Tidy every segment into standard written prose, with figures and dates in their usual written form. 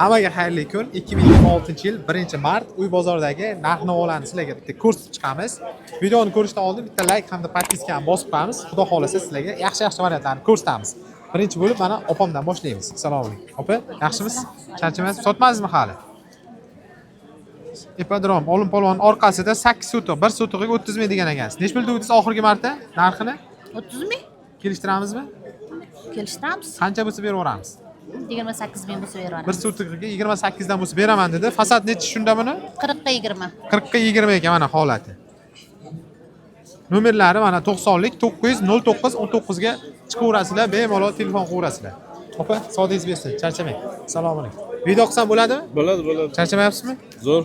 Hammaga xayrli kun. 2026-yil 1-mart uy bozoridagi narx-navolarni sizlarga bitta ko'rsatib chiqamiz. Videoni ko'rishdan oldin bitta like hamda подписка ni bosib qo'yamiz. Xudo xohlasa sizlarga yaxshi-yaxshi variantlarni ko'rsatamiz. Birinchi bo'lib mana opamdan boshlaymiz. Assalomu alaykum. Opa, yaxshimisiz? Charchamayapsiz? Sotmadingizmi hali? Ipodrom Olim polvon orqasida 8 sotiq, 1 sotig'iga 30 ming degan ekansiz. Necha pul degdingiz oxirgi marta narxini? 30 ming. Kelishtiramizmi? Kelishtiramiz. Qancha bo'lsa berib yuboramiz? 28 ming bo'lsa Bir beraveramiz. sotig'iga 28 dan bo'lsa beraman dedi. Fasad nechi shunda buni? 40 ga 20. 40 ga 20 ekan mana holati. Nomerlari mana 90lik 900 09 19 ga chiqaverasizlar, bemalol telefon qilaverasizlar. Opa, savdoyingiz bersin, charchamang. Assalomu alaykum. Video qilsam bo'ladimi? Bo'ladi, bo'ladi. Charchamayapsizmi? Zo'r.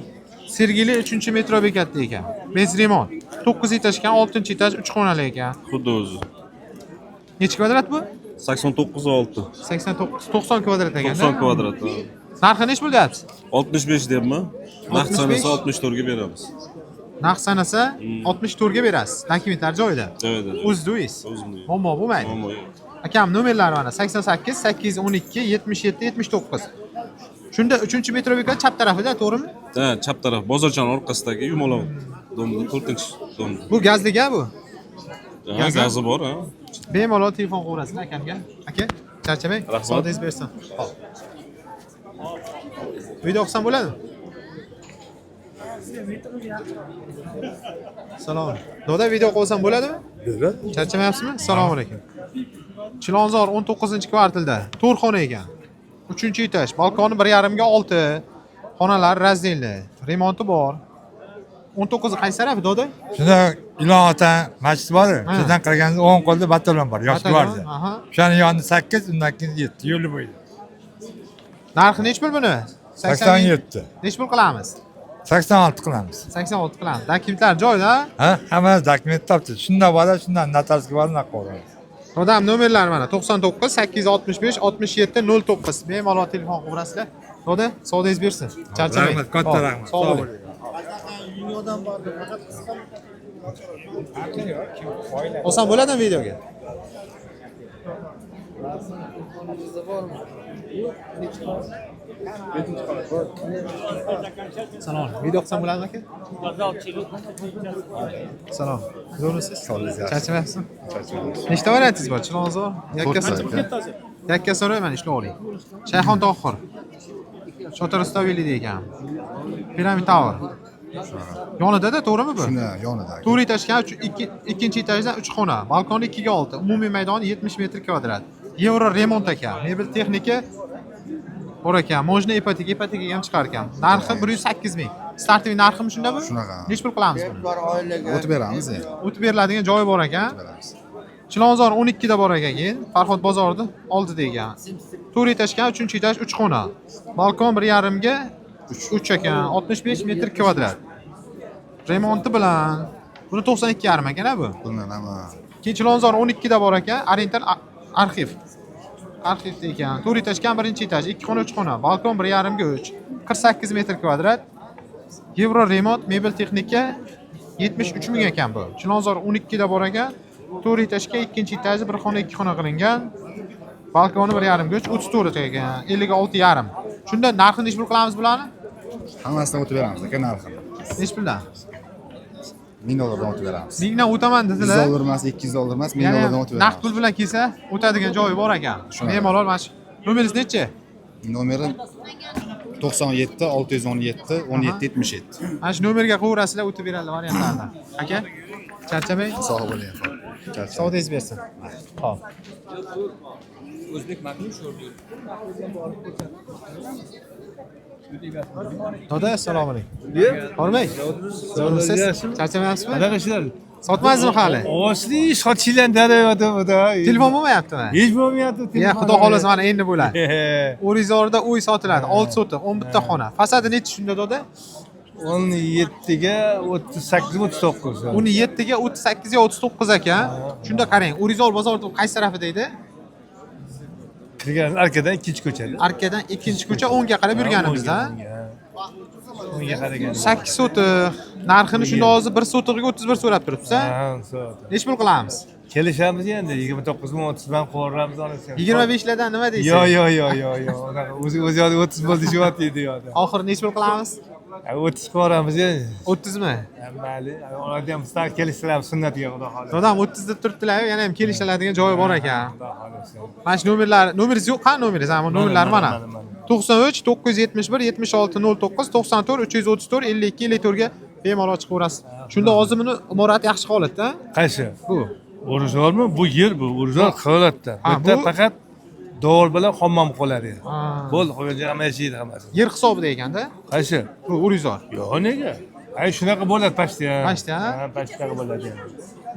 Sergeli 3-metro bekatda ekan. Bez remont. 9 etaj ekan, 6 etaj 3 xonali ekan. Xuddi o'zi. Necha kvadrat bu? 89,6. 89 90 kvadrat ekan. 90 kvadrat. Ha. Narxi nechi pul deyapsiz? 65 deyapman. Naqd 65? sanasa 64 ga beramiz. Naqd sanasa 64 ga berasiz. Dokumentlar joyida. Evet, evet. O'zizni uyingiz. O'zimni uyim. Muammo bo'lmaydi. Muammo yo'q. Akam nomerlari mana 88 812 77 79. Shunda 3-metro bekat chap tarafida, to'g'rimi? Ha, chap taraf bozorchani orqasidagi yumaloq domda, 4-domda. Bu gazlik a bu? Ha, Gazi? gazi bor, ha. Bemalol telefon qilaverasizlar akamga. Aka, charchamang. Rahmat. Savdoyingiz bersin. Hop. Video qilsam bo'ladimi? Salom. Doda video qilsam bo'ladimi? Bo'ladi. Charchamayapsizmi? Assalomu alaykum. Chilonzor 19-kvartalda to'rt xona ekan. 3-etaj, balkoni 1.5 ga 6. Xonalar раздельный, remonti bor. 19 qaysi tarafi doda? Shunda Ilon ota masjid bor. Ha. Shundan qaraganingizda o'ng qo'lda batalon bor, yosh Batalon, gvardiya. aha. O'shani yonida 8, undan keyin 7 yo'li bo'yida. Narxi nechi pul buni? 87. Nechi pul qilamiz? 86 qilamiz. 86 qilamiz. Dokumentlar joyida. Ha, hamma dokument topdi. Shundan boradi, shundan notariusga borib naq qo'yadi. Odam nomerlari mana 99 865 67 09. Bemalol telefon qilaverasizlar. Doda, savdoyingiz bersin. Charchamang. Rahmat, katta Hop, rahmat. Sog' bo'ling. Olsam bo'ladimi videoga? Salom alaykum. Video qilsam bo'ladimi aka? Salom. Zo'rmisiz? Charchamayapsizmi? Nechta variantingiz bor? Chilonzor, Yakkasaroy. Yakkasaroy mana ishlab oling. Shayxon Tohir. Shotir Rustaveli ekan. Piramid Tower. Yonida-da, to'g'rimi bu? Shuni yonida. To'rt etajga, ikkinchi etajdan 3 xona, balkoni 2 ga 6, umumiy maydoni 70 metr kvadrat. Yevro remont ekan, mebel texnika bor ekan, можно ipoteka, ipotekaga ham chiqar ekan. Narxi 108 ming. Startoviy narximi shunda bu? Shunaqa. Nechi pul qilamiz buni? O'tib beramiz endi. O'tib beriladigan joyi bor ekan. Beramiz. Chilonzor 12 da bor ekan keyin, Farhod bozorida oldida ekan. 4 etajga, 3-etaj 3 xona. Balkon 1.5 ga 3 ekan, 65 metr kvadrat. Remonti bilan. Buni 92,5 ekan a bu. Bundan hamma Keyin Chilonzor 12 da bor ekan, Oriental arxiv. Arxivda ekan. 4 etajga, 1-etaj, 2 xona, 3 xona, balkon 1.5 ga 3, 48 metr kvadrat. Yevro remont, mebel texnika 73 ming ekan bu. Chilonzor 12 da bor ekan. 4 etajga, 2-etaji bir xona, 2 xona qilingan. Balkoni 1.5 ga 3, 34 ekan, 56,5. Shunda narxini nechi pul qilamiz bularni? hammasidan o'tib beramiz aka narxini. Nechi puldan? 1000 dollardan o'tib beramiz. 1000 dan o'taman 100 dedilar. dollar emas, 200 dollar emas, 1000 Ya'ni dollardan o'tib naqd pul beramiz. bilan kelsa o'tadigan joyi bor ekan. Shunaqa. Bemalol mana shu. Nomeringiz nechi? Nomeri 97 617 17 77. Mana shu nomerga qo'yaverasizlar, o'tib beradi variantlardan. Aka, charchamang. Sog' bo'ling. Charchamang. Savdoyingiz bersin. Hop. Doda, assalomu alaykum. Hormang. Zo'rmisiz? Charchamayapsizmi? Qanaqa ishlar? Sotmadingizmi hali? Ovozli sochinglar darayotdi bu da. Telefon bo'lmayaptimi? Hech bo'lmayapti. Ya, xudo xohlasa mana endi bo'ladi. O'rizorda uy sotiladi, 6 sotiq, 11 ta xona. Fasadi nechi shunda doda? 17 ga 38 39. 17 ga 38 ga 39 ekan. Shunda qarang, O'rizor bozori qaysi tarafida edi? Kirgan arkadan ikkinchi ko'chada. Arkadan ikkinchi ko'cha o'ngga qarab yurganimizda. O'ngga qaragan. 8 sotiq. Narxini shunda hozir 1 sotig'iga 31 so'rab turibsiz, a? Ha, so'radi. Nechi pul qilamiz? Kelishamiz endi 29 ming 30 bilan qo'ramiz olasiz. 25lardan nima deysiz? Yo yo yo yo yo. Unaqa o'zi o'zi yoqda 30 bo'ldi deyishyapti edi yoqda. Oxiri nechi pul qilamiz? 30 qo'ramiz endi. 30mi? Mayli, oladigan sizlar kelishtiramiz sunnatiga xudo xohlasa. Dodam 30 deb turibdilar, yana ham kelishiladigan joyi bor ekan. Xudo xohlasa. Mana shu nomerlar, nomeringiz yo'q, qani nomeringiz? Ha, bu nomerlar mana. Mana, mana. 93 971 76 09 94 334 52 54 ga bemalol chiqaverasiz. Shunda hozir buni imorati yaxshi holatda. Qaysi? Bu. O'ruzormi? Bu yer bu. O'ruzor holatda. Bu Ha, yerda bu- faqat dovul bilan hammom qoladi. Ha. Bo'ldi, qolgan joy hamma yashaydi hammasi. Yer hisobida ekanda. Qaysi? Bu O'ruzor. Yo'q, nega? Ay shunaqa bo'ladi pastda. Pastda, ha? Ha, pastda bo'ladi.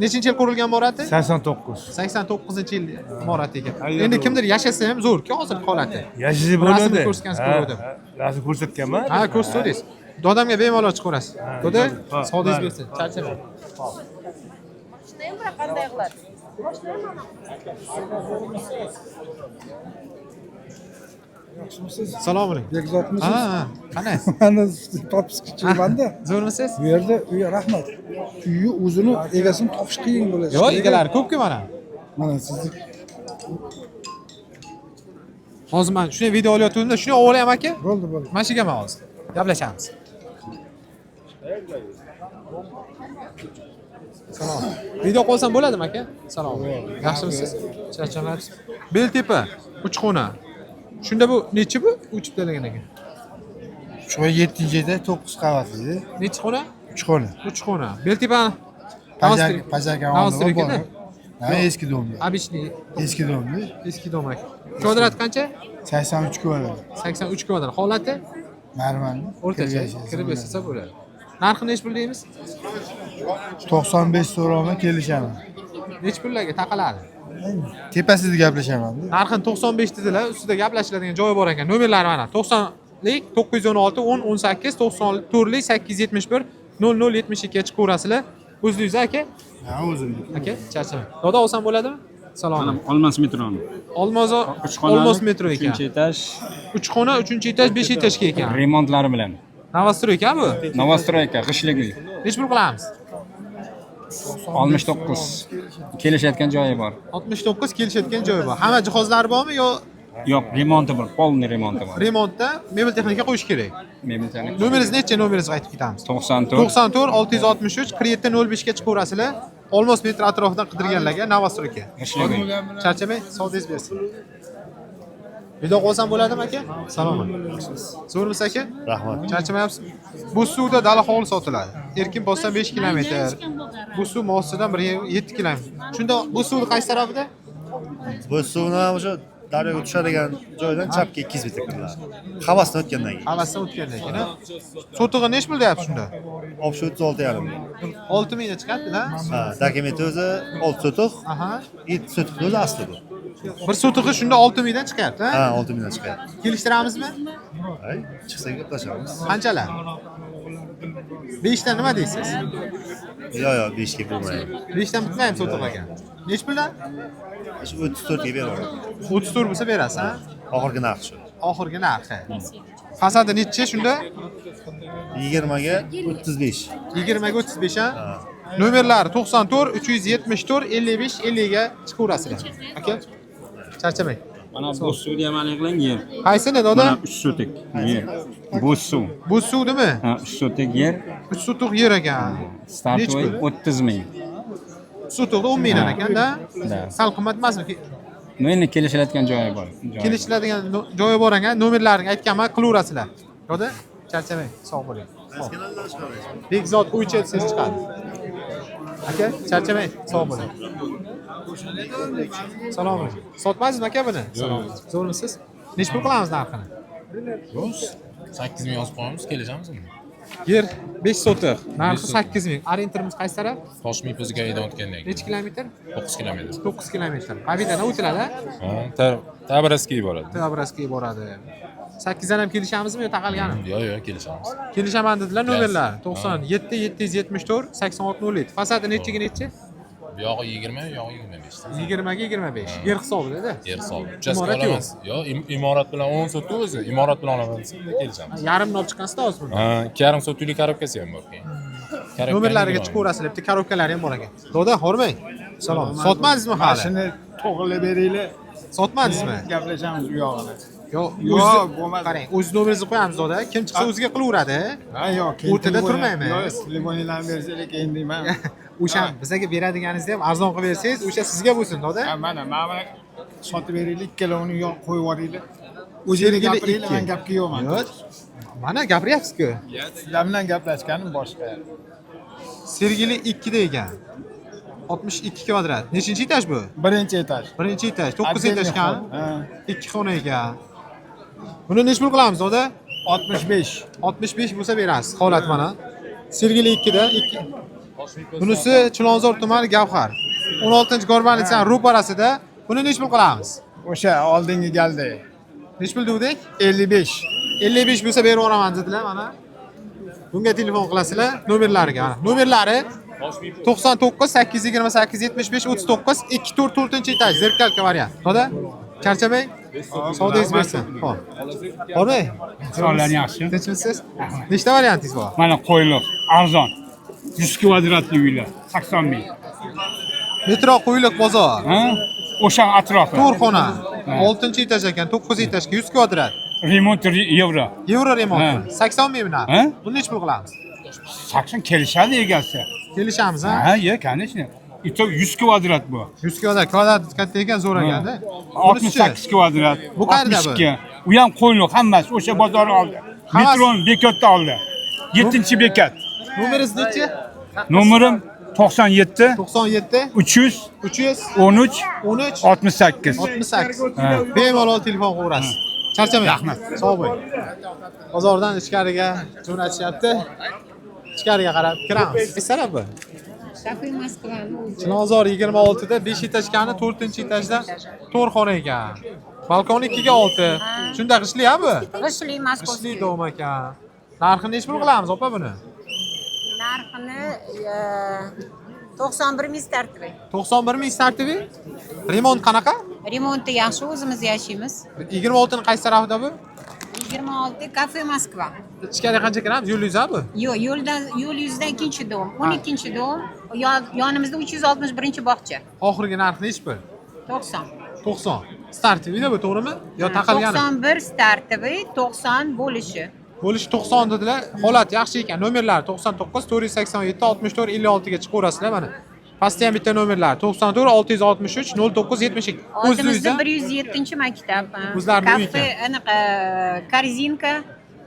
Nechinchi yil qurilgan imorati? 89. 89-yil imorati ekan. Ha, yo'q, Endi yo'q. kimdir yashasa ham zo'r-ku hozirgi holati. Yashashi bo'ladi. Rasmni ko'rsatgansiz Ha, ko'ruvdim. ha, Rasm ko'rsatganman. Ha, ko'rsatdingiz. Dodamga bemalol chiqaverasiz. Doda, Ha, savdongiz mayli. bersin. Charchamang. Assalomu alaykum. Bekzodmisiz? Ha, ha, qanday? Mana topishga-manda. Zo'rmisiz? Bu yerda uy rahmat. Uyi o'zini egasini topish qiyin bo'ladi. Yo'q, egalari ko'p-ku mana. Mana sizni Hozir men shunday video olayotganimda shuni olayam aka. bo'ldi, bo'ldi. Mana shu man hozir. Gaplashamiz. Salom. Video qo'ysam bo'ladimi aka? Salom. Yaxshimisiz? Charchamayapsiz? Beltepa 3 xona. Shunda bu nechi bu? Uchib degan ekan. Uch xona yettinchi etaj, to'qqiz qavatli. Nechi xona? Uch xona. 3 xona. Beltepa Pajak Новостройка-da? Ha, eski domda. Обычный Eski domda. eski dom aka. Kvadrat qancha? 83 kvadrat. 83 kvadrat. Holati Normal. o'rtacha. Kirib yashasa bo'ladi. Narxi nechi pul deymiz? 95 so'rovma kelishaman. Nechi pullarga taqaladi? Tepasida gaplashaman. Narxini 95 dedilar, ustida gaplashiladigan joyi bor ekan. Nomerlari mana 90lik 916 10 18 94lik 871 00 72 ga chiqaverasizlar. O'zingiz aka? Ha, o'zimniki. Aka, charchamang. Doda olsam bo'ladimi? Salom. Olmos metroni. Olmozor Uch xonali, Olmos metro ekan. Uchinchi etaj 3 xona, 3-etaj, 5 etajga ekan. remontlari bilan. Новостройка bu. Novostroyka, g'ishtlik uy. Nechi pul qilamiz? 69. Kelishayotgan joyi bor. 69 kelishayotgan joyi bor. Hamma jihozlari bormi yo Yo'q, remonti bor, polniy remonti bor. remontda mebel texnika qo'yish kerak? Mebel texnika. Nomeringiz necha? Nomeringizni aytib ketamiz. 94 94 663 47 05 ga chiqaverasizlar. Olmos metro atrofidan qidirganlarga Novostroyka. g'ishtlik uy. Charchamang, savdongiz bersin. Video qo'ysam bo'ladimi aka? Salom. Zo'rmisiz aka? Rahmat. Charchamayapsizmi? Bu suvda dala hovli sotiladi. Erkin bosdan 5 kilometr. Bu suv Mossidan 1.7 kilometr. Shunda bu suvni qaysi tarafida? Bu suvni o'sha daryoga tushadigan joydan chapga 200 metr kiriladi. Havasdan o'tgandan keyin. Havasdan o'tgandan keyin. Sotig'i nechi pul deyapsiz shunda? Общий 36,5 ming. 6 mingga chiqadi-da. Ha, dokumenti o'zi 6 sotiq, Aha. 7 sotiqni o'zi asli bu. Bir sotig'i shunda 6 mingdan chiqyapti, ha? Ha, 6 mingdan chiqyapti. Kelishtiramizmi? Ay, chiqsa gaplashamiz. Qanchalar? 5 dan nima deysiz? Yo'q, yo'q, 5 ga bo'lmaydi. 5 dan bitmaymi sotiq aka? Nechi puldan? Shu 34 ga beraman. 34 bo'lsa berasiz, ha? Oxirgi narx shu. Oxirgi narxi. Fasadi nechi shunda? 20 ga 35. 20 ga 35 ha? Nomerlari 94 374 55 50 ga chiqaverasizlar. Aka, charchamang. Mana bu suvni ham aniqlang yer. Qaysini doda? Mana 3 sotik yer. Bu suv. Bu suvdimi? Ha, 3 sotik yer. 3 sotiq yer ekan. Startovoy Nechi pul? 30 ming. Sotig'i 10 mingdan ekan-da. Da. Sal qimmat emasmi? No, endi kelishiladigan joyi bor. Joyi bor. Kelishiladigan joyi bor ekan, nomerlarini aytganman, qilaverasizlar. Doda, charchamang, sog' bo'ling. Bekzod uycha desangiz chiqadi. Aka, charchamang, sog' bo'ling. Salom alaykum. Sotmaysizmi aka buni? Salom. Zo'rmisiz? Nechi pul qilamiz narxini? 8 ming yozib qo'yamiz, kelishamizmi? Yer 5 sotiq, narxi 8 ming. Orientirimiz qaysi taraf? Toshmi Puzgaydan o'tgandan Nechi kilometr? 9 kilometr. 9 kilometr. Победаdan o'tiladi. Ha, Tabraskiy boradi. Tabraskiy boradi. 8 dan ham kelishamizmi yo taqalgani? Yo'q, yo'q, kelishamiz. Kelishaman dedilar nomerlar. 97 774 86 07. Fasadi nechiga nechi? Bu yog'i 20, bu yog'i 25. 20 ga 25. Yer hisobida. Yer hisobi. Uchastka Imorat yo'q. olamiz. Yo'q, imorat bilan 10 sotik o'zi. Imorat bilan olaman desa, unda kelishamiz. Yarimni olib chiqqansizda hozir buni. Ha, 2,5 sotiklik korobkasi ham bor keyin. Korobkani Nomerlariga yigirma ming. chiqaverasizlar. Bitta korobkalari ham bor ekan. Doda, hormang. Salom. Sotmadingizmi hali? Shuni to'g'rilab beringlar. Sotmadingizmi? Gaplashamiz u yog'ini. Yo'q, Yo'q, o'zi bo'lmadi. Qarang, o'z nomeringizni qo'yamiz doda. Kim chiqsa o'ziga qilaveradi. Ha, yo'q, keyin O'rtada turmaymiz. Yo'q, telefoninglarni bersanglar keyin deyman. O'sha bizga beradiganingizni ham arzon qilib bersangiz, o'sha sizga bo'lsin doda. Ha, mana buni sotib beringlar, ikkalovini yo'q qo'yib yuboringlar. O'zinglar gapiringlar, men gapga yo'qman. Yo'q. Mana gapiryapsiz-ku. Sizlar bilan gaplashganim boshqa. Sergeli 2 da ekan. 62 kvadrat. Nechinchi etaj bu? Birinchi etaj. Birinchi etaj, 9 Отдельный etaj ekan. ход. Ha. 2 xona ekan. Buni nechi pul qilamiz doda? 65. 65 bo'lsa berasiz. Holat mana. Sergeli 2 da 2. Bunisi Chilonzor tumani Gavhar. 16-gorbalnichani ro'parasida. Buni nechi pul qilamiz? O'sha oldingi galda. Nechi pul degandik? 55. 55 bo'lsa berib yuboraman dedilar mana. Bunga telefon qilasizlar nomerlariga mana. Nomerlari 99 828 75 39 2 4 4 etaj zerkalka variant. Doda, charchamang. Savdoyingiz bersin. Xo'p. Bormi? Sog'lar yaxshi. Tinchmisiz? Nechta variantingiz bor? Mana qo'yliq, arzon. 100 kvadratli uylar, 80 ming. Metro Qo'yliq bozor. Ha? O'sha atrofi. To'rt xona. 6-etaj ekan, 9 etajga 100 kvadrat. Remont yevro. Yevro remont. Ha. 80 ming narx. Ha? Buni nechi pul qilamiz? 80 kelishadi egasi. Kelishamiz, ha? Ha, ya, конечно. Ito 100 kvadrat bu. 100 kvadrat, kvadrat katta ekan, zo'r ekanda. 68 kvadrat. Bu qayerda bu? 62. U ham qo'yliq hammasi o'sha bozor oldi. Hammasi- Metroni bekatda oldi. 7-bekat. Nomeringiz nechi? Nomerim 97 97 313 313 68. 68. Ha. Bemalol telefon qilaverasiz. Charchamang. Rahmat. Sog' bo'ling. Bozordan ichkariga jo'natishyapti. Ichkariga qarab kiramiz. Qaysi bu? Kafe Moskvani o'zi. Chilonzor 26 da 5 etajkani 4-etajda 4 xona ekan. Balkon 2 ga 6. Shunda g'ishtli ha bu? G'ishtli G'ishtli Moskovskiy. dom ekan. Narxini nechi pul qilamiz opa buni? Narxini 91 ming startli. 91 ming startivi. Remont qanaqa? Remonti yaxshi, o'zimiz yashaymiz. 26 ni qaysi tarafida bu? 26 Kafe Moskva. Ichkariga qancha kiramiz? Yo'l yuzi bu? Yo'q, yo'ldan yo'l yuzidan ikkinchi dom, 12 dom, yonimizda 361-bog'cha. Oxirgi narx nechi pul? 90. 90. Startivida bu to'g'rimi? Yo taqalgani? 91 startoviy, 90 bo'lishi. Bo'lishi 90 dedilar. Holat yaxshi ekan. Nomerlari 99 487 64 56 ga chiqaverasizlar mana. Pastda ham bitta nomerlar 94 663 09 72. O'z Oldimizda uyingizda 107-maktab. Ha. O'zlarini uyi Kafe, ekan. anaqa korzinka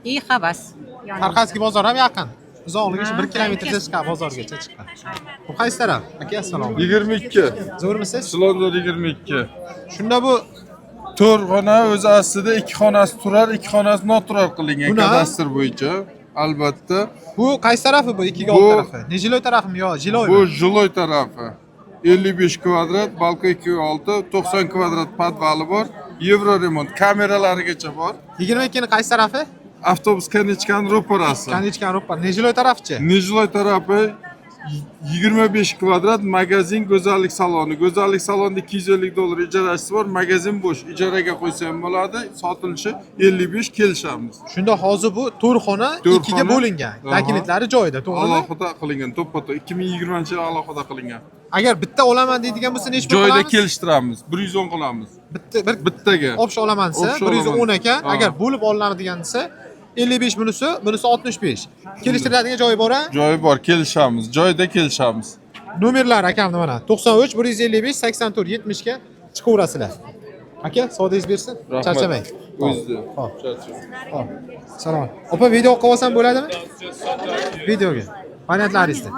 и havas. yonimizda. Tarxanskiy bozor ham yaqin. Uzoqligi shu Ha, 1 kilometrcha chiqadi bozorgacha chiqqan. Bu qaysi taraf? Aka, assalomu alaykum. 22. Zo'rmisiz? Chilonzor 22. Shunda bu 4 xona o'zi aslida 2 xonasi turar, 2 xonasi noturar qilingan Buni, ha? kadastr bo'yicha. Albatta. Bu qaysi tarafi bu? 2 ga Bu- 6 tarafi. Nejiloy tarafimi yo Jiloymi? Bu jiloy tarafi. 55 kvadrat, balkon 2.6, 90 kvadrat podvali bor. Yevro remont kameralarigacha bor. 22 ni qaysi tarafi? Avtobus konechkani ro'parasi. Konechkani ro'para. Nejiloy tarafchi? Nejiloy tarafi 25 kvadrat magazin go'zallik saloni. Go'zallik salonida 250 dollar ijarasi bor. Magazin bo'sh. Ijaraga qo'ysa ham bo'ladi. Sotilishi 55 kelishamiz. Shunda hozir bu to'rt xona To'rt ikkiga xona. bo'lingan. Aha. Dokumentlari joyida, to'g'rimi? Alohida qilingan, to'ppa-to'g'ri. 2020-yil alohida qilingan. Agar bitta olaman deydigan bo'lsa nechi pul Joyida qilamiz? kelishtiramiz. 110 qilamiz. Bitta bir Bittaga. Obsh olaman desa Obsh 110 olaman. ekan. Ha. Agar bo'lib olinadigan desa 55 bunisi, bunisi 65. Kelishtiriladigan joyi bor a? Joyi bor, kelishamiz. Joyida kelishamiz. Nomerlar akamni mana 93 155 84 70 ga chiqaverasizlar. Aka, savdoyingiz bersin. Rahmat. Charchamang. O'zida. Hop. Hop. Salom. Opa, video qilib olsam bo'ladimi? Videoga. Variantlaringizni.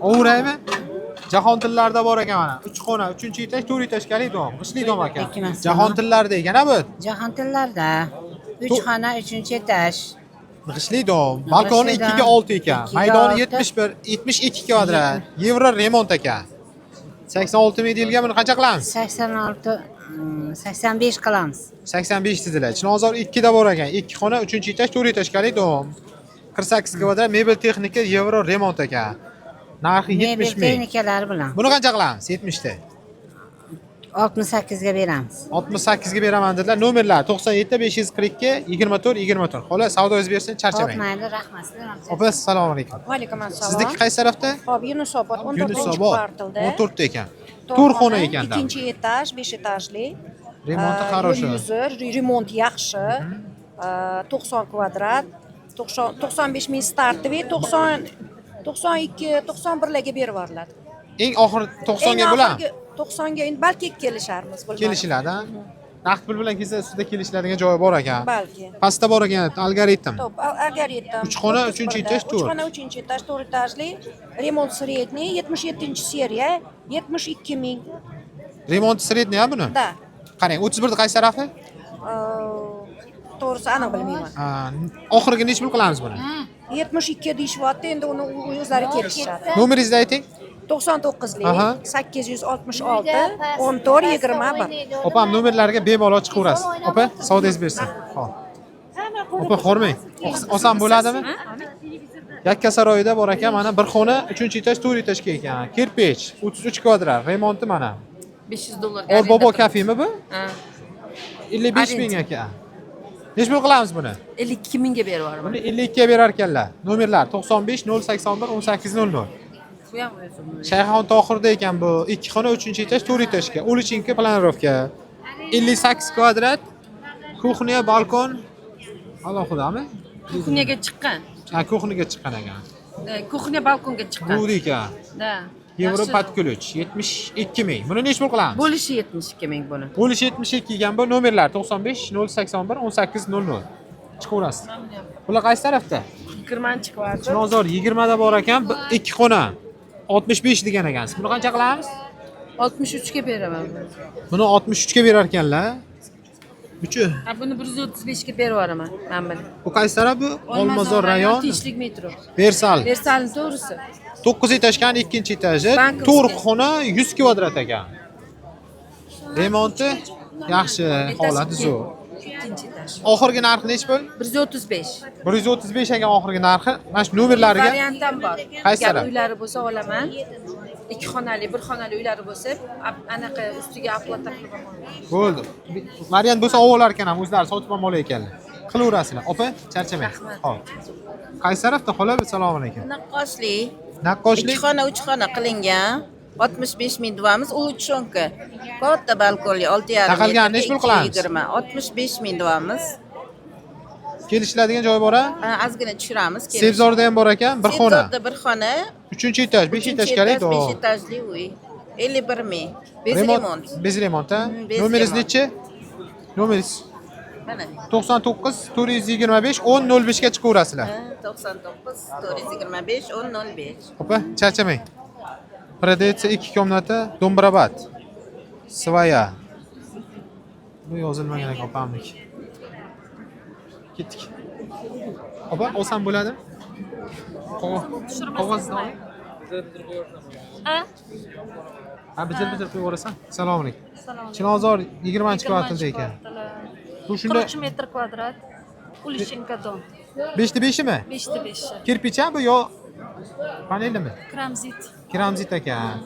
Ovuraymi? Jahon tillarida bor ekan mana. 3 xona, 3-etaj, 4 etajkali dom, g'ishtli dom ekan. Jahon tillarida ekan a bu. Jahon tillarda 3 xona, 3-etaj. G'ishtli dom, balkoni G'ishtli 2 ga dom. 6 ekan. 2 ga Maydoni 6. 71, 72 kvadrat. Yevro remont ekan. 86 ming deyilgan, buni qancha qilamiz? 86 85 qilamiz. 85 dedilar. Chilonzor 2 da bor ekan. 2 xona, 3-etaj, 4 etajkali dom. 48 kvadrat mebel texnika yevro remont ekan. Narxi Mebel 70 ming. texnikalari bilan. Buni qancha qilamiz? 70 ta. 68 ga beramiz. 68 ga beraman dedilar. Nomerlar 97 542 24 24. Xola, savdoyingiz bersin, charchamang. Mayli, rahmat. Opa, assalomu alaykum. Vaalaykum assalom. Sizniki qaysi tarafda? Xo'p, Yunusobod 14 Yunusobod. Kvartalda. 14 ta ekan. To'rt xona ekan. Ikkinchi etaj, 5 etajli. Remonti хороший. Yuzi, remont yaxshi. 90 kvadrat, 90 95 ming стартовый, 90 92 91 larga berib yuboriladi. Eng oxiri 90 ga bo'ladimi? 90 ga endi balki kelisharmiz, bilmadim. Kelishiladi, ha? Naqd pul bilan kelsa ustida kelishiladigan joyi bor ekan. Balki. Pastda bor ekan, algoritm. To'p, algoritm. Uch xona, uchinchi etaj, Uch to'rt. xona, uchinchi etaj, to'rt etajli. Remont средний, 77-seriya, 72 ming. Remont средний ha buni? Да. Qarang, 31 da qaysi tarafi? To'g'risi aniq bilmayman. Ha, oxiriga nechi pul qilamiz buni? 72 deyishyapti, endi uni o'zlari kelishishadi. Nomeringizni ayting. 99lik 866 14 21. Opam nomerlariga bemalol chiqaverasiz. Opa, savdoyingiz bersin. Xo'p. Opa, hormang. Olsam bo'ladimi? Yakkasaroyda bor ekan, mana bir xona, 3-etaj, 4 etajga ekan. Kirpich, 33 kvadrat, remonti mana. 500 dollarga. Orbobo kafemi bu? Ha. 55 ming ekan. Nechi pul qilamiz buni? 52 mingga berib yuboraman. Buni 52 ga berar ekanlar. Nomerlar 95 081 1800. Bu ham o'zim. Shayxon Tohirda ekan bu. 2 xona, 3-etaj, 4 etajga. Ulichinka planirovka. 58 kvadrat. Кухня, balkon. Alohidami? Кухня ga chiqqan. Ha, кухня ga chiqqan ekan. Кухня balkonga chiqqan. Bu ekan. Да. Yevro Yaxshi. под ключ 72 ming. Buni nechi pul qilamiz? Bo'lishi 72 ming buni. Bo'lishi 72 ekan bu. Nomerlar 95 081 1800. Chiqaverasiz. Bular qaysi tarafda? 20 kvartal. Chilonzor 20 da bor ekan, 2 xona. 65 degan ekansiz. Buni qancha qilamiz? 63 ga beraman. Buni 63 ga berar ekanlar. Uchi. Ha, buni 135 ga berib yuboraman. Mana buni. Bu qaysi taraf bu? Olmazor rayon. Tinchlik metro. Versal. Versalni to'g'risi. 9 etajgan ikkinchi etaji, Bankovskiy. 4 xona 100 kvadrat ekan. Remonti yaxshi, holati zo'r. Ikkinchi etaj. Oxirgi narxi nechi pul? 135. 135 ekan oxirgi narxi. Mana shu nomerlariga Variant ham bor. Qaysi Agar taraf? uylari bo'lsa olaman. Ikki xonali, bir xonali uylari bo'lsa, anaqa ustiga оплата qilib olaman. Bo'ldi. Variant bo'lsa olib olar ekan ham, o'zlari sotib ham olar ekanlar. Qilaverasizlar. Opa, charchamang. Xo'p. Qaysi tarafda xola? Assalomu alaykum. Naqqoshlik. Naqqoshlik? Ikki xona, uch xona qilingan. 65 ming deyapmiz, улучшёнка. Katta balkonli, 6,5. Taqalgan nechi pul qilamiz? 20, 65 ming deyapmiz. Kelishiladigan joyi bor a? Ha, ozgina tushiramiz. Sebzorda ham bor ekan, bir xona. Sebzorda bir xona. 3-etaj, 5 etajkalik. 5 etajli uy. 51 ming. Без remont. Без remont, ha? Без Nomeringiz remont. nechi? Nomeringiz Mana. 99 425 10 05 ga chiqaverasizlar. Ha, 99 425 10 05. Opa, charchamang. Продается ikki комната, Домбрабад. Своя. Bu yozilmagan ekan opamniki. Ketdik. Opa, olsam bo'ladimi? Qog'ozni oling. Ha? Ha, bijir-bijir qo'yib yuborasan. Assalomu alaykum. Chilonzor 20-kvartalda ekan. Bu shunda 43 metr kvadrat. Уличенка дом. 5 ta 5 mi? 5 ta 5. Кирпич bu yo panelimi? Keramzit. Keramzit ekan.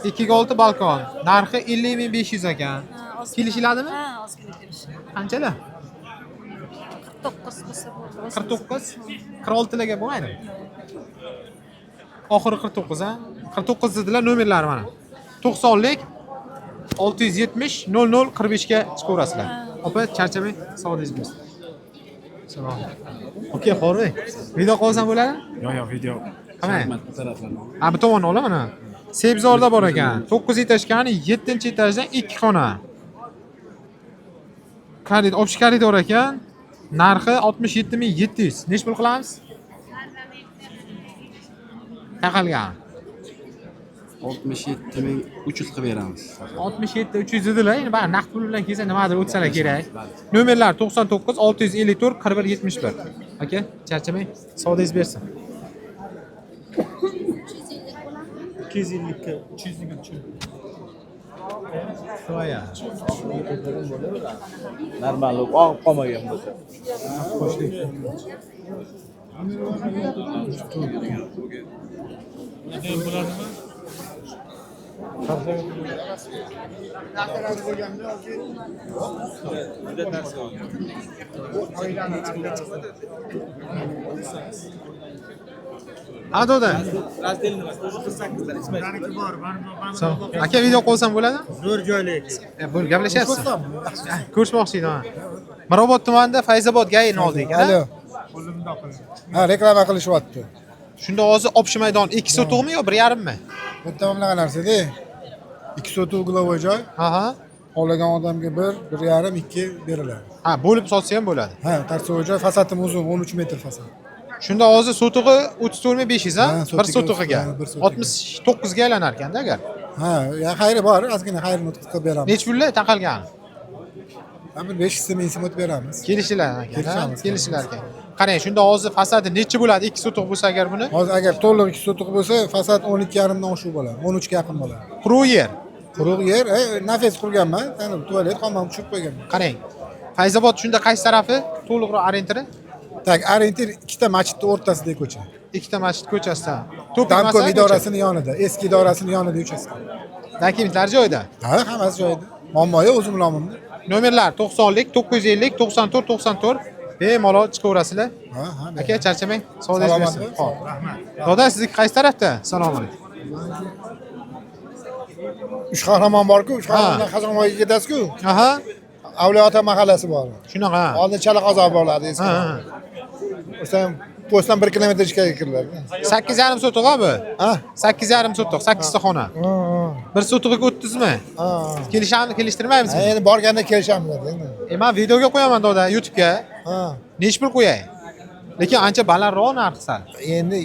2 ga 6 balkon. Narxi 50 500 ekan. Kelishiladimi? Ha, ozgina kelishadi. Qanchalar? 49 bo'lsa bo'ldi. 49? 46 larga bo'lmaydimi? Oxiri 49 ha? 49 dedilar, nomerlari mana. 90lik 670 00 45 ga chiqaverasizlar. Opa, charchamang, sog'ligingiz bo'lsin. Salom. Aka, hormang. Video qilsam bo'ladimi? Yo'q, video. Qanday? Ha, bu tomonni olaman ha. Sebzorda bor ekan. 9 etajkani 7-etajdan 2 xona. Koridor, общий koridor ekan. Narxi 67 700. Nechi pul qilamiz? Taqalgan. 67 300 qilib beramiz. 67 300 dedilar. Endi bari naqd pul bilan kelsa nimadir o'tsalar kerak. Nomerlar 99 654 41 71. Aka, charchamang. Savdoyingiz bersin. 250 ga 300 ga tushirib. Своя. Normal og'ib qolmagan bo'lsa. Qo'shlik. Bo'ladimi? Ha, doda. Aka, video qo'ysam bo'ladimi? Zo'r joyli. Bo'l, gaplashyapsiz. Ko'rishmoqchi edim. Mirobod tumanida Fayzobod GAIni oldik. Alo. Ha, reklama qilishyapti. Shunda hozir общий maydon 2 sotug'mi yo 1.5mi? Bu yerda bunaqa narsa-da. 2 sotuv угловой joy. Aha. Xohlagan odamga 1, 1.5, 2 beriladi. Ha, bo'lib sotsa ham bo'ladi. Ha, торцевой joy, fasadim uzun, 13 metr fasad. Shunda hozir sotug'i 34 500, ha? Ha, Bir sotug'iga. Ha, bir sotug'iga. 69 ga aylanar ekanda agar. Ha, ya xayri bor, ozgina xayrini qilib beramiz. Necha pullar taqalgan? Ha, bir 500 ming so'm o'tib beramiz. Kelishilar ekan. Kelishamiz. Kelishilar ekan. Qarang, shunda hozir fasadi necha bo'ladi? 2 sotuq bo'lsa agar buni? Hozir agar to'liq 2 sotuq bo'lsa, fasad 12.5 dan oshiq bo'ladi. 13 ga yaqin bo'ladi. Quruq yer. Quruq yer, nafas qurganman, ana tualet hammani tushirib qo'yganman. Qarang. Fayzobod shunda qaysi tarafi? To'liqroq orientiri? Так, orientir ikkita masjidning o'rtasidagi ko'cha. Ikkita masjid ko'chasida. To'pik Damkom idorasini yonida, eski idorasini yonida uchastka. Dokumentlar joyida. Ha, hammasi joyida. Muammo yo'q, o'zim nomimda. Nomerlar 90lik, 950, 94, 94. Bemalol chiqaverasizlar. Ha, ha. Aka, charchamang. Savdoyingiz Salomat bersin. bo'ling. Xo'p. Doda, sizniki qaysi tarafda? Assalomu alaykum. Uch qahramon bor-ku, uch qahramondan Qozonboyga ketasiz-ku. Aha. Avliyoota mahallasi bor. Shunaqa. Oldin Chala qozon bo'ladi eski. Ha, ha. O'sha postdan 1 kilometr ichkariga kiriladi. 8.5 sotuq bu? Ha? 8.5 sotuq, 8 ta xona. Bir sotug'iga 30 mi? Ha. Kelishamiz, kelishtirmaymizmi? Endi borganda kelishamiz endi. Men videoga qo'yaman doda, YouTube'ga. Ha. Nechi pul qo'yay? Lekin ancha balandroq narx sal. Endi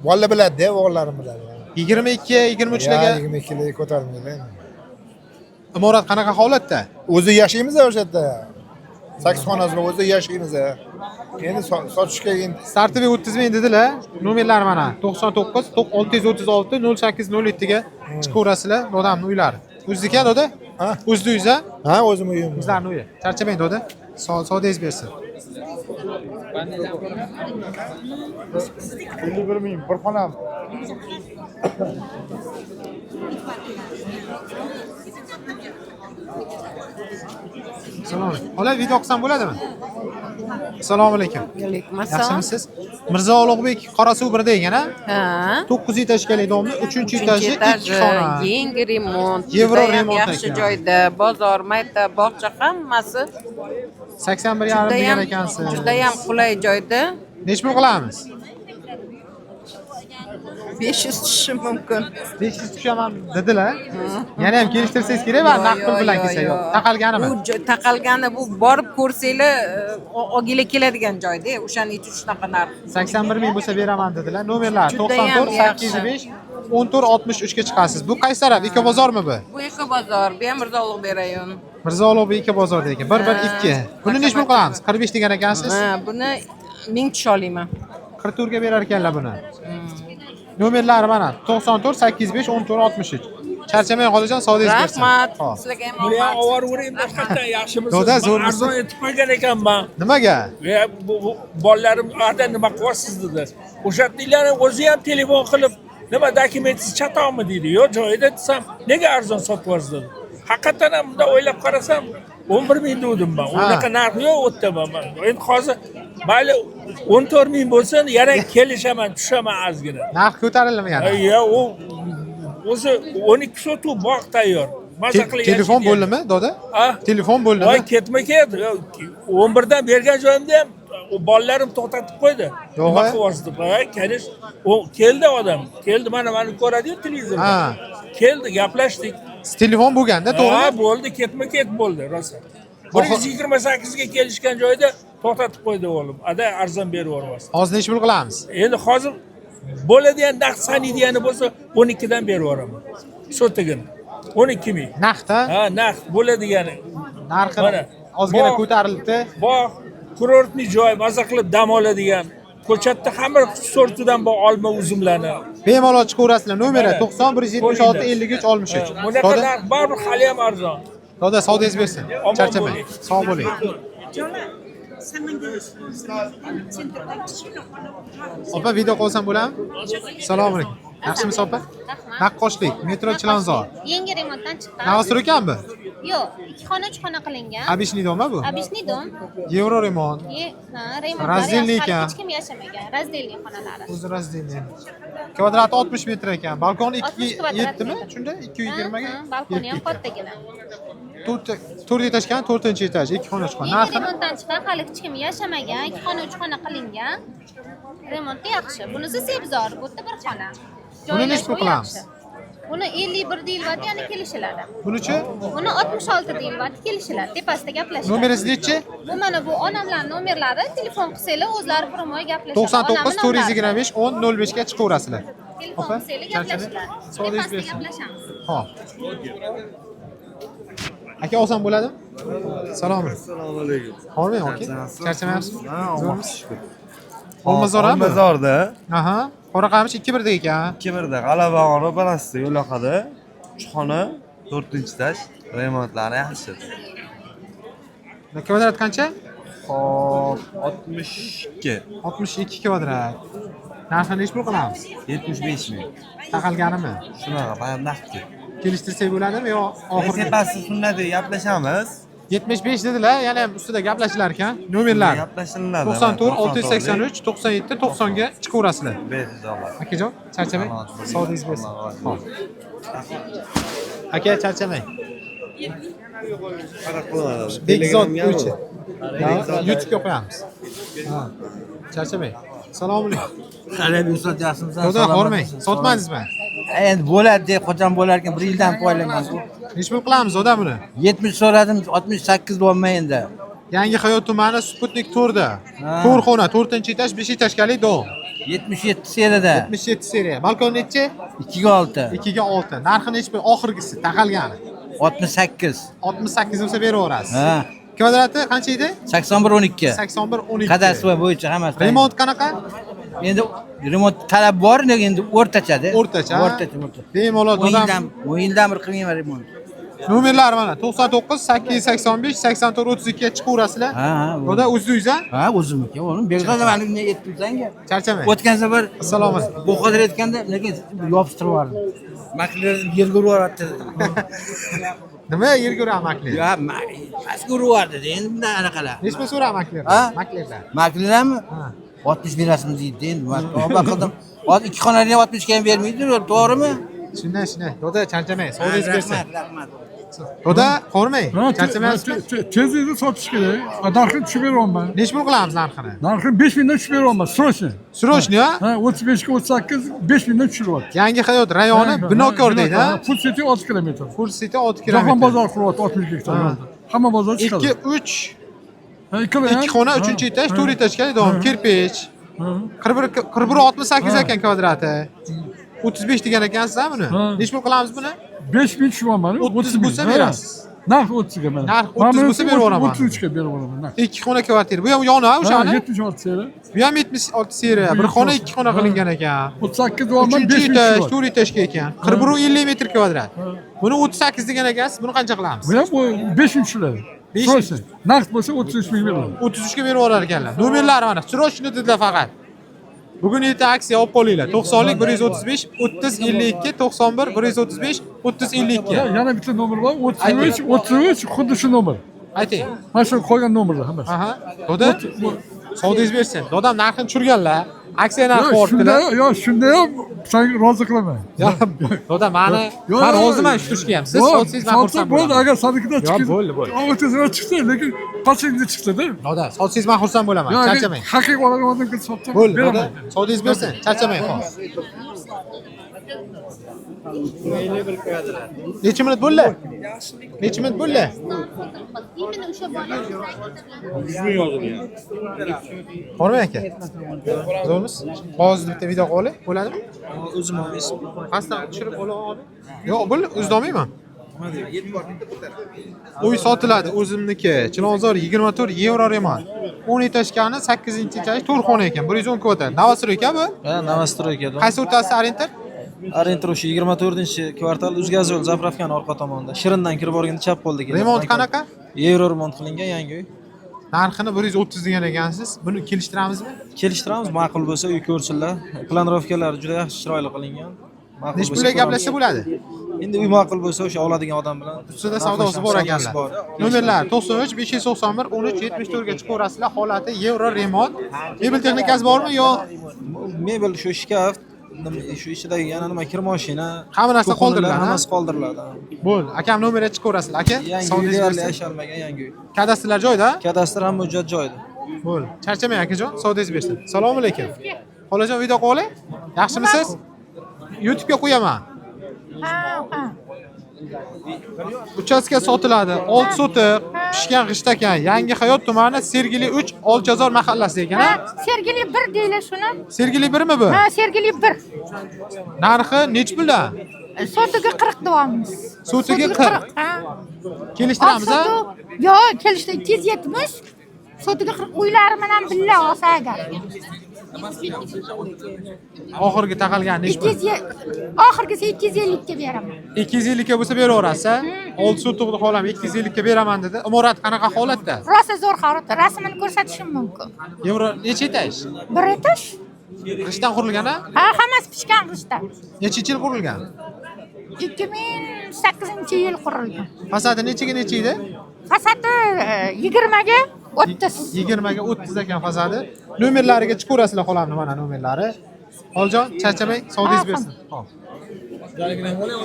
bolalar biladi-da, o'g'illarim biladi. 22, 23 larga 22 larga ko'tarmaydi. Imorat qanaqa holatda? O'zi yashaymiz o'sha yerda. 8 xonasi bor, o'zi yashaymiz. Endi sotishga endi Startoviy 30 ming dedilar. Nomerlar mana 99 636 08 07 ga chiqaverasizlar dodamni uylari. O'zizniki doda? Ha? O'zizni uyingiz, ha? Ha, o'zim uyim. O'zlarini uyi. Charchamang doda. Savdoyingiz bersin. 51 ming bir xonam. Assalomu alaykum. Xola, video qilsam bo'ladimi? Assalomu alaykum. Alaykum assalom. Yaxshimisiz? Mirzo Ulug'bek Qorasuv 1da ekan, ha? Ha. 9 etajkali domni 3-etaji, 2 xona. Yangi remont. Yevro judayam remont yaxshi ekan. joyda, bozor, maktab, bog'cha hammasi 81.5 degan ekansiz. Judayam qulay joyda. Nechi pul qilamiz? 500 tushishi mumkin. 500 tushaman dedilar. Yana ham kelishtirsangiz kerak, va naqd pul bilan kelsa yo'q. Taqalganimi? Bu taqalgani, bu borib ko'rsanglar, olginglar keladigan joyda, o'shaning uchun shunaqa narx. 81 ming bo'lsa beraman dedilar. Nomerlar Judayam 94 805 14 63 ga chiqasiz. Bu qaysi taraf? Ekobozormi bu? Bu Ekobozor, bu ham Mirzo Ulug'bek rayon. Mirzo Ulug'bek Ekobozorda ekan. 1 1 2. Buni nechi pul qilamiz? 45 degan ekansiz. Ha, buni 1000 tusha olaman. 44 ga berar ekanlar buni. Nomerlari mana 94 805 14 63. Charchamang xolajon, savdoyingiz bersin. Rahmat. Xo'p. Sizlarga ham Buni ham omad. oborib boshqatdan yaxshimisiz? Doda, Man zo'rmisiz? arzon etib qo'ygan ekanman. Nimaga? E, bu bolalarim ada nima qilyapsiz dedi. O'sha yerdagilarni o'zi ham telefon qilib, nima dokumentingiz chatoqmi deydi. Yo'q, joyida desam, nega arzon sotyapsiz dedi. Haqiqatan ham bunday o'ylab qarasam 11 ming dedim man. Unaqa narx yo'q u yerda man. Endi hozir mayli 14 ming bo'lsin, yana kelishaman, tushaman ozgina. Narx ko'tarildimi yana? Ya u o'zi 12 sotuv bog' tayyor. Maza qilib Telefon yashaydi. bo'ldimi, doda? Ha? Telefon bo'ldimi? Voy, ketma ket. 11dan bergan joyimda ham u bolalarim to'xtatib qo'ydi. Yo'q, Nima a? qilyapsiz deb. Ha, kelish. U keldi odam. Keldi, mana mani ko'radi-yu televizorda. Ha. Keldi, gaplashdik. Telefon bo'lganda, to'g'rimi? Ha, bo'ldi, ketma ket bo'ldi, rosa. 128 ga kelishgan joyda to'xtatib qo'ydi o'g'lim. Ada arzon berib yubormas. Hozir nechi pul qilamiz? Endi hozir bo'ladigan naqd sanaydigani bo'lsa 12 dan berib yuboraman. Sotigini. 12 ming. Naqd, ha? Ha, naqd bo'ladigani. Narxi Mana, ozgina bog'- ko'tarilibdi. Bog', kurortli joy, maza qilib dam oladigan. Ko'chatda hamma sortidan bor olma uzumlarni. Bemalol chiqaverasizlar. Nomeri Mana. 90 176 53 63. Ha, bunaqa Doda, narx baribir hali ham arzon. doda savdoyingiz bersin. Omon Charchamang. bo'ling. Sog' bo'ling. Opa, video qo'ysam bo'ladimi? Assalomu alaykum. Yaxshimisiz, opa? Rahmat. Naqqoshlik, metro Chilonzor. Yangi remontdan chiqqan. Новостройка mi bu? Yo'q, ikki xona, uch xona qilingan. Обычный дом bu? Обычный дом. Yevro remont. Ha, remontlari Раздельный yaxshi, hali ekan. hech kim yashamagan. Раздельный xonalari. O'zi раздельный. Kvadrati 60 metr ekan. Balkoni 60 2 kvadrat yettimi? metr. Shunda 220 ga. Ha, balkoni ham kattagina. To'rtta, to'rt etajgan, to'rtinchi etaj, ikki xona, uch xona. Yangi Narxini remontdan chiqqan, hali hech kim yashamagan, ikki xona, uch xona qilingan. Remonti yaxshi. Bunisi sebzor, bu yerda bir xona. Buni nechi pul Joylashuvi qilamiz? yaxshi. Buni 51 deyilyapti, ya'ni kelishiladi. Bunichi? Buni 66 deyilyapti, kelishiladi. Tepasida gaplashiladi. Nomeringiz nechi? Bu mana bu onamlar nomerlari, telefon qilsanglar o'zlari прямой gaplashadi. 99 Onamni nomlari. 425 10 05 ga chiqaverasizlar. Telefon Opa, qilsanglar charchamang. gaplashiladi. Sog'ligingiz Tepasida bersin. gaplashamiz. Xo'p. Aka, olsam bo'ladimi? Salom. Assalomu alaykum. Hormang, aka. Charchamayapsizmi? Ha, Allohga Zo'rmisiz? shukur. Olmazor ham? Olmazorda. Aha. Qoraqamish 2-1 da ekan. 2-1 da G'alaba ro'parasida yo'l yoqada. Uch xona, to'rtinchi etaj, remontlari yaxshi. Kvadrat qancha? Xo'p, 62. 62 kvadrat. Narxini nechi pul qilamiz? 75 ming. Taqalganimi? Shunaqa, faqat naqdga. Kelishtirsak bo'ladimi yo oxirgi? Tepasi sunnati gaplashamiz. 75 dedilar, yana ham ustida gaplashilar ekan. Nomerlar Gaplashiladi. 94 683 97 90 ga chiqaverasizlar. Beriladi. Akajon, charchamang. Sog'ligingiz bersin. Xo'p. Aka, charchamang. Bekzod o'chi. YouTube'ga qo'yamiz. Ha. Charchamang. Assalomu alaykum. Qalay Bekzod, yaxshimisan? Xudo hormang. Sotmadingizmi? Endi bo'ladi deb qachon bo'lar ekan, bir yildan poylaman. Nechi pul qilamiz oda buni? 70 so'radim, 68 deyapman endi. Yangi Hayot tumani Sputnik 4da. To'rt xona, 4-etaj, 5 etajkali dom. 77 seriyada. 77 seriya. Balkon nechi? 2 ga 6. 2 ga 6. Narxi nechi pul? Oxirgisi taqalgani. 68. 68 bo'lsa beraverasiz. Ha. Kvadrati qancha edi? 81 12. 81 12. Kadastr bo'yicha hammasi. Remont qanaqa? Endi remont talab bor, lekin endi o'rtachada. O'rtacha. O'rtacha, o'rtacha. Bemalol 10 odam yildan, 10 yildan bir qilmayman remont. Nomerlari mana 99 885 84 32 ga chiqaverasizlar. Ha, ha. Doda, o'zingiz ha? Ha, o'zimniki. O'g'lim, Bekzod mani unga aytdim sanga. Charchamang. O'tgan safar Assalomu alaykum. Buxodir aytganda lekin yopishtirib yubordim. Makler yerga urib yubordi. Nima yerga uradi makler? Ya, pastga urib yubordi endi bundan anaqalar. Nechi pul so'radi makler? Ha? Maklerlar. Maklerlarmi? 60 berasizmi deydi endi. Man tavba qildim. Hozir ikki xonali ham 60 ga ham bermaydi, to'g'rimi? Shunday, shunday. Doda, charchamang. Sog'ligingiz bersin. Rahmat, rahmat. Doda, qo'rmang. Charchamayapsizmi? Tez tez sotish kerak. Narxini tushib beryapman. Nechi pul qilamiz narxini? Narxini 5 mingdan tushib beryapman, срочно. Срочно, ha? Ha, 35 ga 38 5 mingdan tushiryapti. Yangi Hayot rayoni Binokor deydi, ha? Food City 6 kilometr. Food City 6 Jahon kilometr. bozor quryapti 60 gektar. Ha. Hamma bozor chiqadi. 2 3 Ha, ikkala 2 xona, 3-etaj, 4 etajga dom, kirpich. 41 41 68 ekan kvadrati. 35 degan ekansiz ha buni? Nechi pul qilamiz buni? 5 ming tushyapman. 30 bo'lsa berasiz. Narx 30 ga mana. Narx 30 bo'lsa berib yuboraman. 33 ga berib yuboraman. Narx. 2 xona kvartira. Bu ham yoni ha o'shani? Ha, 76 seriya. Bu ham 76 seriya. Bir xona, 2 xona qilingan ekan. 38 deyapman, 3 5 ming etaj, tushyapti. 4 etajga ekan. 41 metr kvadrat. Buni 38 degan ekansiz, buni qancha qilamiz? Bu ham 5 ming tushiradi. 5 Срочно. Naqd bo'lsa 33 ming beriladi. 33 ga berib yuborar ekanlar. Nomerlari mana. Срочно dedilar faqat. Bugun erta aksiya olib qolinglar. 90lik 135 30 52 91 135 30 52. Yana bitta nomer bor. 33 33 xuddi shu nomer. Ayting. Mana shu qolgan nomerlar hammasi. Aha. Doda, savdongiz bersin. Dodam narxini tushirganlar. Aksiya narxi Yo'q, shunda ortdilar. yo'q, shunda ham sanga rozi qilaman. Yo'q, doda, mani Yo'q, men yo'q, roziman shu turishga ham. Siz Yo'q, sotsangiz men sotsa xursand bo'ldi, bo'laman. agar sanikidan Yo'q, chiqib, bo'ldi, bo'ldi. O'ttiz chiqsa, lekin pastingda chiqsa-da. Doda, sotsangiz men xursand bo'laman. Yo'q, agar Charchamang. Haqiqiy oladigan odamga sotsam Bo'ldi, doda. beraman. Savdongiz bersin. Charchamang, hozir. Necha minut bo'ldi? Necha minut bo'ldi? Именно o'sha bola 100 ming yozilgan. Bormi aka? Zo'rmiz? Hozir bitta video qilib olay, bo'ladimi? O'zim olmaysiz. Pastdan tushirib ola olib. Yo'q, bo'ldi, o'zida olmayman. Uy sotiladi o'zimniki. Chilonzor 24 yevro remont. 10 etajkani 8-etaj 4 xona ekan, 110 kvadrat. Новостройка bu? Ha, новостройка. Qaysi o'rtasi orientir? Orientir o'sha 24-kvartal Uzgaz yo'l zapravkani orqa tomonida. Shirindan kirib borganda chap qo'lda keladi. Remont qanaqa? Yevro remont qilingan yangi uy. Narxini 130 degan ekansiz. Buni kelishtiramizmi? Kelishtiramiz, ma'qul bo'lsa uy ko'rsinlar. Planirovkalari juda yaxshi, chiroyli qilingan. Ma'qul Nechi bo'lsa pulga ko'ramiz. gaplashsa bo'ladi? Endi uy ma'qul bo'lsa, o'sha oladigan odam bilan Ustida savdosi bor narxlashamiz, ekanlar. bor. Nomerlar 93 591 13 74 ga chiqaverasizlar. Holati yevro remont. Mebel texnikasi bormi yo Mebel shu shkaf, shu ichidagi yana nima kir mashina, Hamma narsa kuxonalar, qoldiriladi, ha? Hammasi qoldiriladi. Bo'ldi. Akam nomerga chiqaverasizlar. Aka, Yangi uy savdongiz deyarli bersin. yashalmagan yangi uy. Kadastrlar joyida? Kadastr hamma hujjat joyida. Bo'ldi. Charchamang akajon, savdongiz bersin. Assalomu alaykum. Xolajon, video qilib olay. Yaxshimisiz? YouTube'ga qo'yaman. Ha, ha. Uchastka sotiladi. 6 sotix, pishgan g'isht ekan. Yangi Hayot tumani Sergeli 3 Olchazor mahallasi ekan, ha? Sergeli 1 deylar shuni. Sergeli 1mi bu? Ha, Sergeli 1. Narxi nechi puldan? Sotiga 40 deyapmiz. Sotiga 40. Ha. Kelishtiramiz, ha? Yo'q, kelishdi 270. Sotiga 40 uylari bilan billa olsa agar. Oxirgi taqalgan nechi pul? 200 oxirgisi 250 ga beraman. 250 ga bo'lsa beraverasiz, ha? 6 sotixni xolam 250 ga beraman dedi. Imorat qanaqa holatda? Rosa zo'r holat. Rasmini ko'rsatishim mumkin. Yevro necha etaj? Bir etaj. G'ishtdan qurilgan, ha? Ha, hammasi pishgan g'ishtdan. Nechinchi yil qurilgan? 2008-yil qurilgan. Fasadi nechaga necha edi? Fasadi 20 ga 30. 20 ga 30 ekan fasadi. Nomerlariga chiqaverasizlar xolamni, mana nomerlari. Xolajon, charchamang, savdongiz bersin. Hop.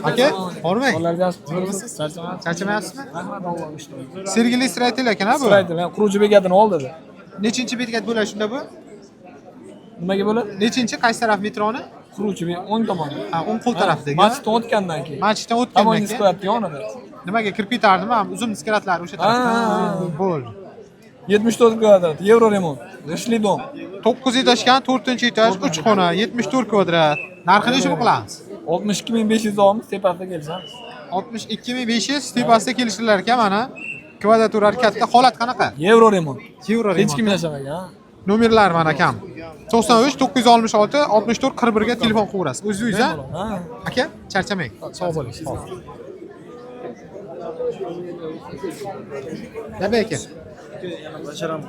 Aka, hormang. Charchamayapsizmi? Sergeli Strytel ekan, ha bu? Strytel, quruvchi bekatini oldida. Nechinchi bekat bo'ladi shunda bu? Nimaga bo'ladi? Nechinchi, qaysi taraf metroni? Quruvchi o'ng tomoni. Ha, o'ng qo'l tarafidagi. Masjiddan o'tgandan keyin. Masjiddan o'tgandan Tomonni keyin. skladni yonida. Nimaga kirib ketardimi? Uzum skratlari o'sha tarafda. Ha. Bo'ldi. 74 kvadrat, yevro remont, g'ishtli dom. 9 etajgan, 4-etaj, 3 xona, 74 kvadrat. Narxini necha pul qilamiz? 62500 olamiz, tepasida kelishamiz. 62500 tepasida kelishilar ekan mana. Kvadraturari katta, holat qanaqa? Yevro remont. Yevro remont. Hech kim yashamagan. ha. Nomerlar mana kam. 93 966 64 41 ga telefon qilaverasiz. O'zingiz ha? Ha. Aka, charchamang. Sog' bo'ling. Nima aka?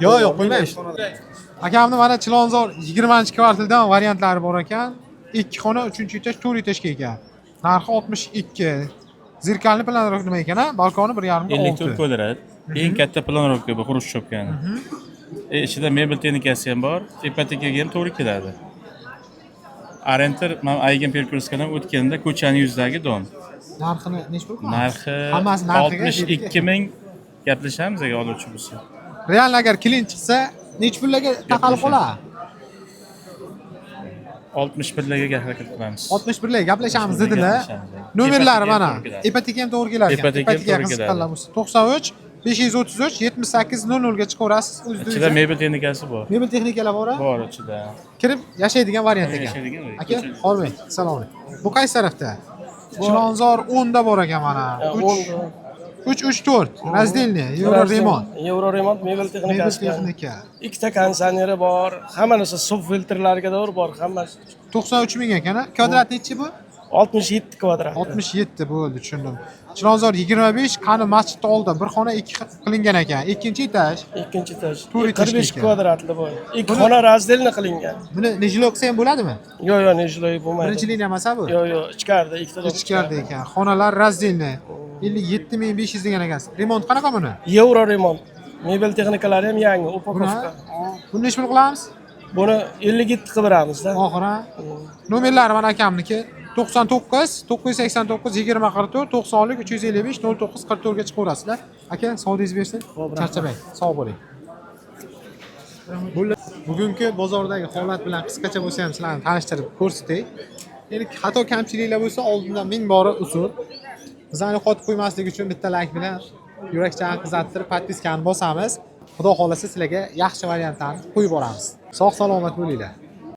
Yo'q, yo'q, qo'ymaymiz. Akamni mana Chilonzor 20-kvartaldan variantlari bor ekan. 2 xona, 3-etaj, 4 etajga ekan. Narxi 62. Зеркальный планировка nima ekan, ha? Balkoni 1.5 ga 54 6. kvadrat. Eng katta планировка bu Xrushchevkani. Ichida mebel texnikasi ham bor, ipotekaga ham to'g'ri keladi. Ориентир mana Aygen перекрёстка dan o'tganda ko'chani yuzidagi дом. Narxini nechi pul qilamiz? Narxi Hammasi narxiga 62 ming, gaplashamiz agar oluvchi bo'lsa. Real agar клиент chiqsa, nechi pullarga taqalib qoladi? 61 larga harakat qilamiz. 61 larga gaplashamiz dedilar. Gaplashamiz. Nomerlari Ipoteka mana. ham to'g'ri keladi. Ipoteka ham to'g'ri kelar ekan. Ipoteka ham Ipoteka to'g'ri qiziqqanlar keladi. bo'lsa 93 533 78 00 ga chiqaverasiz. O'zida Ichida mebel texnikasi bor. Mebel texnikalar bor, a? Bor ichida. Kirib yashaydigan variant ekan. Yashaydigan variant. Aka, hormang. Assalomu alaykum. Bu qaysi tarafda? Chilonzor 10 da bor ekan mana. 3 3 3 4 раздельный, yevro remont. Yevro remont, mebel Mebel texnikasi. texnika. Ikkita konditsioneri bor, hamma narsa suv filtrlariga to'g'ri bor, hammasi. 93 ming ekan, a? Kvadrat nechi bu? 67 kvadrat. 67 bo'ldi, tushundim. Chilonzor 25, qani masjidni oldida bir xona ikki qilingan ekan. Ikkinchi etaj. Ikkinchi etaj. To'rt etajli 45 ekan. kvadratli bu. Ikki Buni- xona раздельно qilingan. Buni нежилой qilsa ham bo'ladimi? Yo'q, yo'q, нежилой bo'lmaydi. Birinchi liniya emas bu? Yo'q, yo'q, ichkarida ikkita dom. Ichkarida ekan. Xonalar раздельный. 57500 degan ekansiz. Remont qanaqa buni? Yevro remont. Mebel texnikalari ham yangi, упаковка. Buni nechi pul qilamiz? Buni 57 qilib beramizda. Oxiri. Nomerlari mana akamniki 99 989 20 44 90 355 09 44 ga chiqaverasizlar. Aka, savdongiz bersin. Charchamang. Sog' bo'ling. Bugungi bozordagi holat bilan qisqacha bo'lsa ham sizlarni tanishtirib ko'rsatdik. Endi xato kamchiliklar bo'lsa oldindan ming bora uzr. Bizani yo'qotib qo'ymaslik uchun bitta like bilan yurakchani qizartirib подписка ni bosamiz. Xudo xohlasa sizlarga yaxshi variantlarni qo'yib boramiz. Sog' salomat bo'linglar.